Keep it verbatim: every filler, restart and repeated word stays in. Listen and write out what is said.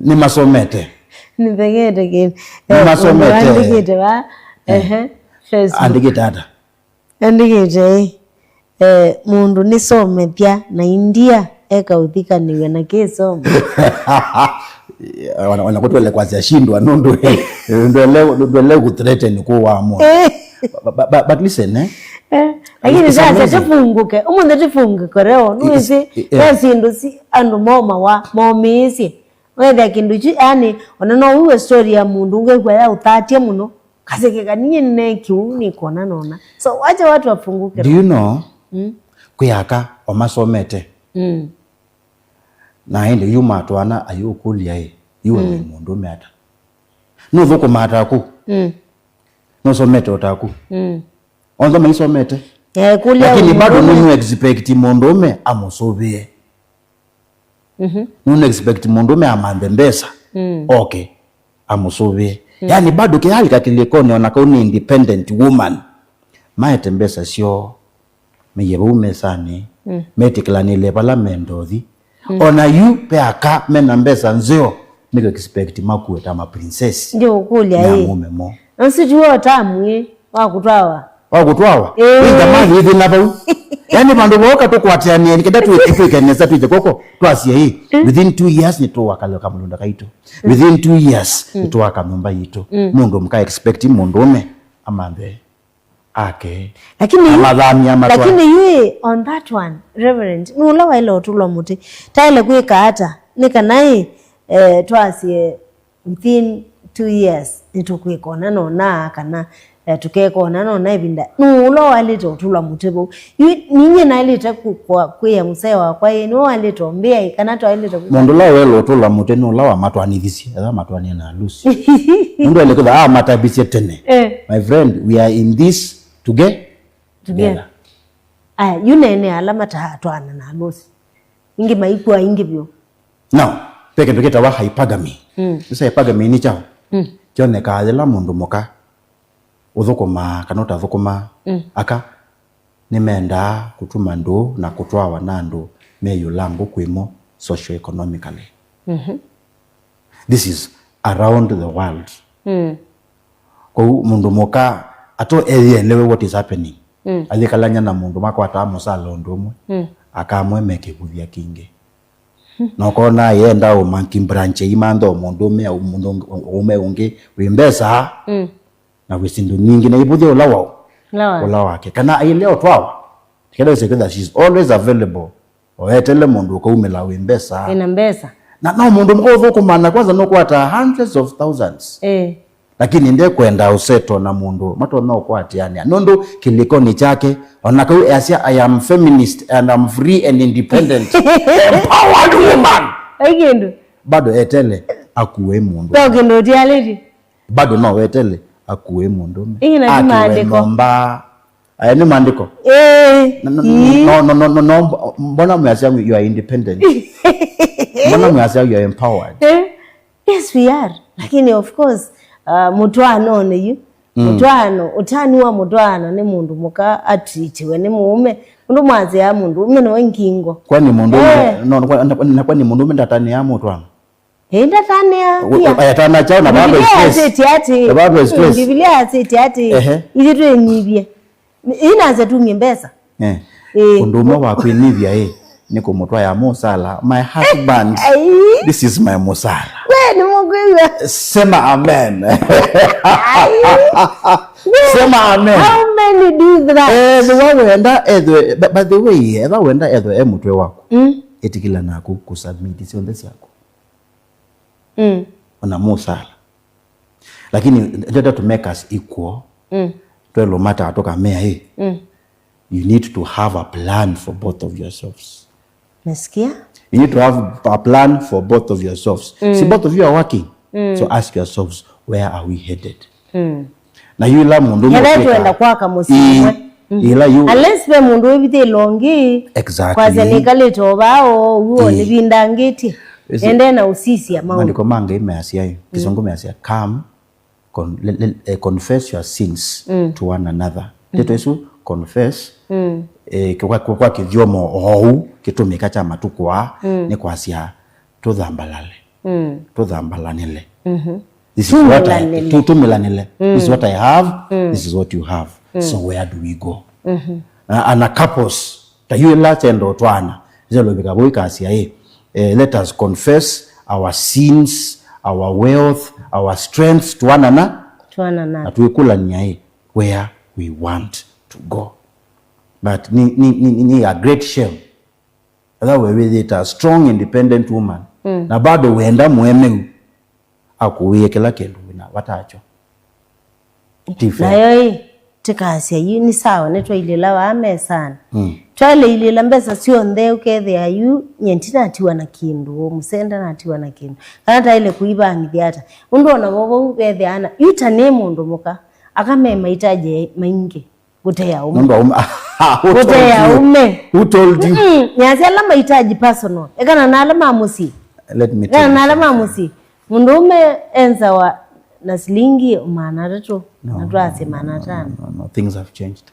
Nĩmasomete. Nĩthegete kĩndũ. Nĩmasomete. Mũndũ andĩkĩte va? Eh. Ehe. Facebook. Andĩkĩte ata? Andĩkĩte ĩ, eh, mũndũ nĩsomethya na india eka ũthikanĩw'a na kĩsomo. Ona, ona kũtwele kwasya shindwa nũndũ ndwele, ndwele kũthreaten kũwa mũndũ. Eh. But, but, but listen, eh? Eh, lakini it's sasa amazing. Tĩfungũke. Ũmũnthĩ tĩfungũke leo. Nũĩsĩ, eh, ve syĩndũ si andũ momawa, momĩĩsye. Wethĩa kĩndũ kyu, yani, ona no ũiwe story ya mũndũ ũngĩ kwĩa ya ũthatya mũno. Kaseke kanini nĩneekie ũu nĩkona nona. So, wacha watu wafunguke. Do you know? Mm. Kwĩ aka o masomete. Mm. Na ĩndĩ yu matwana ayũkũlya ĩ, yu we wĩ mũndũme ata? Nũthũkũmaa taku? Mm. Nũsomete o taku? Mm. Onthe maisomete. Eh, kũlya lakini bado mũndũme. Nũnũ expect mũndũme amũsũvĩe. Mhm. Nũnũ expect mũndũme amanthe mbesa. Mm. Okay. Amũsũvĩe. Mm. Yani bado kĩyalika kĩlĩkonĩ ona kau nĩ independent woman. Maete mbesa syoo. Meiye vau mesanĩ. Mm. Metĩkĩlanĩle vala menda ũthi. Mm. Ona yu ve aka mena mbesa nzeo, nĩkũ expect makue ta ma princess. Ndiũkũlya na ĩ. Mũme mo. Nasi tuo tamu ĩ, wa kũtwawa. Wa kũtwawa? Ĩĩ. Wĩnga mathi ĩthĩna vau. Yani vandũ vooka tũkwatĩanĩe, nĩ kenda twĩ-, twĩke nesa twĩke koko, twasye ĩ. Mm. Within two years nĩtũwaka leka mũlũnda kaitũ. Mm. Within two years, mm, nĩtũwaka nyũmba yitũ. Mm. Mũndũ mũka expect mũndũme amanthe ake. Lakini yu-, amathamia matwa. Lakini yu ĩ, on that one, Reverend, nũla waĩle ũtũlwa mũtĩ. Taĩle kwĩka ata? Nĩ kana ĩ, eh, twasye within two years, nĩtũkwĩka ũna na ũna, kana, eh, tũkeka ũna na ũna ĩvinda. Nũla waĩlĩte ũtũlwa mũtĩ vau? Yu, ninyie naĩlĩte kũ-, kwa-, kwĩa mũsee wakwa, ĩ, nĩwe waĩlĩte ũmbĩa, ĩ, kana twaĩlĩte kwĩka? Mũndũ ũla waĩle ũtũlwa mũtĩ nũla wamatwanĩthisye, etha matwanie na alusi. Mũndũ aĩle kwĩtha amatavisye tene. Eh. My friend, we are in this toge-, together. Aya, yu nene ala matatwana na alusi. Ingĩ maikua ingĩ vyũ. Now, ve kĩndũ kĩtawa hypergamy. Mm. This hypergamy nĩ kyaũ? Mm. Kyonekaa yĩla mũndũ mũka ũthũkũmaa kana ũtathũkũmaa, mm, aka nĩmendaa kũtuma ndũũ na kũtwawa na andũ me ĩũlũ wa ngũkũ ĩmwe socio-economically. Mhm. This is around the world. Mm. Kwoou mũndũ mũka ato eyĩelewe what is happening. Mm. Ayĩkalany'a na mũndũ makwataa mũsala ũndũ ũmwe, mm, akamwe me kĩvũthya kĩngĩ. Na ũkona yenda ũmanki branch imantha o mũndũ ũme, mũndũ ũme ũngĩ wĩ mbesa, mm, na wĩ syĩndũ nyingĩ, na ivũthya ũla wao, ũla wake. Ũla wake. Kana ailea ũtwawa. Kĩla wĩsĩ kwĩtha, she's always available. Oetele mũndũ ũkaumĩla wĩ mbesa. Ĩna mbesa. Na no mũndũ mũka ũthũkũmaa na kwanza nũkwata hundreds of thousands. Eh. Lakini ndekwenda ũseto na mũndũ matonya ũkwatĩanĩa. Nũndũ kĩlĩkonĩ kyake, ona kau easya, "I am feminist and I'm free and independent." Empowered woman. Ai kĩndũ. Bado etele akue mũndũ. Kwa kĩndũ ũtialĩtye. Bado no wetele akue mũndũme. Ĩĩ, na ti maandĩko. Akiwe nyũmba. Aya nĩ maandĩko. Eh, no, no, ii. No, no, no, no, no, mbona mwasya you are independent? Mbona mwasya you are empowered? Eh, yes, we are. Lakini of course, uh, mũtwaanonĩ yu. Mm. Mũtwaano, ũtanu wa mũtwaano nĩ mũndũ mũka atritiwe nĩ mũũme. Mũndũ mwasya mũndũ ũme nĩwe ngingo. Kwani mũndũ, eh, no, no, na, na kwani mũndũ ũme ndatanĩa mũtwaano? Ĩĩ, ndatanĩa pia. Ayatana chao na Baba Biblia express. Yasĩtye atĩ, na Baba express. Mm, Biblia yasĩtye atĩ, ehe, ithyĩ twĩnyivye. Ĩĩ, nasya tumie mbesa. Eh. Ĩĩ. Ũndũ ũmwe wa kwĩnyivya ĩ, nĩ kũmũtwaya mũsala. My husband, ai, this is my mũsala. We, nĩ mũkwĩw'a. Sema amen. Ai. Sema amen. How many do that? Eh, nĩ wa wenda ethwe, but, by the way, etha wenda ethwe e mũtwe waku. Mm. Ĩtĩkĩla naku kũsubmit syonthe syaku. Mm. Ona mũsala. Lakini in order to make us equal, mm, twelũmataa tũkamea ĩ, mm, you need to have a plan for both of yourselves. Nasikia? You need to have a plan for both of yourselves. Mm. See, both of you are working. Mm. So ask yourselves, where are we headed? Mm. Na yu ĩla mũndũ kethe ũmwe twenda kwaka mũsyĩ, ii, ũmwe. Mm. Ĩla yu unless ve mũndũ wĩvithĩla ũngĩ, exactly, kwasya nĩkalĩte o vaa o ũu, ii, nĩvindangĩtye. Ende na ũsisya maũndũ. Maandĩko ma Ngai measya ĩ, mm, Kĩsũngũ measya, "Come, con-, le-, le-, eh, confess your sins, mm, to one another." Mm. Ndeto ĩsu confess, mm, eh, kwa, kwa, kwa kĩthyomo oou kĩtũmĩka kya matukũ aa, mm, nĩ kwasya, Tũthambalale. Mm. Tũthambalanĩle. Mhm. This is what I, Tũmĩlanĩle. Tu-, tũmĩlanĩle. This is what I have. This is what you have. So where do we go? Mhm. Uh, ana couples, ta yu ĩla kyenda ũtwaana, ĩkyalũvĩka vau ĩkasya ĩ, eh, let us confess our sins, our wealth, our strengths, twanana. Twanana. Na twĩkũlany'a ĩ, where we want to go. But ni, ni, ni, ni, ni a great shame. Ethĩwa we wĩthĩĩte a strong independent woman, mm, na bado wenda mũemeu akũĩe kĩla kĩndũ wĩna vata wakyo. Ti fair. Nayo ĩ, tĩkasya yu nĩ sawa, nĩtwailĩla vaa mesanĩ. Mm. Twaĩle ilĩla mbesa syonthe, ũkethĩa yu nyie ndinatiwa na kĩndũ, mũsee ndanatiwa na kĩndũ. Kana taĩle kũivangithya ata? Ũndũ ona vo vau vethĩa ana, yu ta nĩ mũndũ mũka, aka me maitaji maingĩ. Gũtea ũme. Nũndũ wa ũme. Who told Gũtea you? Ũme. Who told you? Mm-mm. Nĩasya ala mahitaji personal. Ekana na ala ma mũsyĩ. Let me tell you something. Ekana na ala ma mũsyĩ. Mũndũ ũme enzawa na silingi maana atatũ. No, na twasye no, maana atano. No, no, no. Things have changed.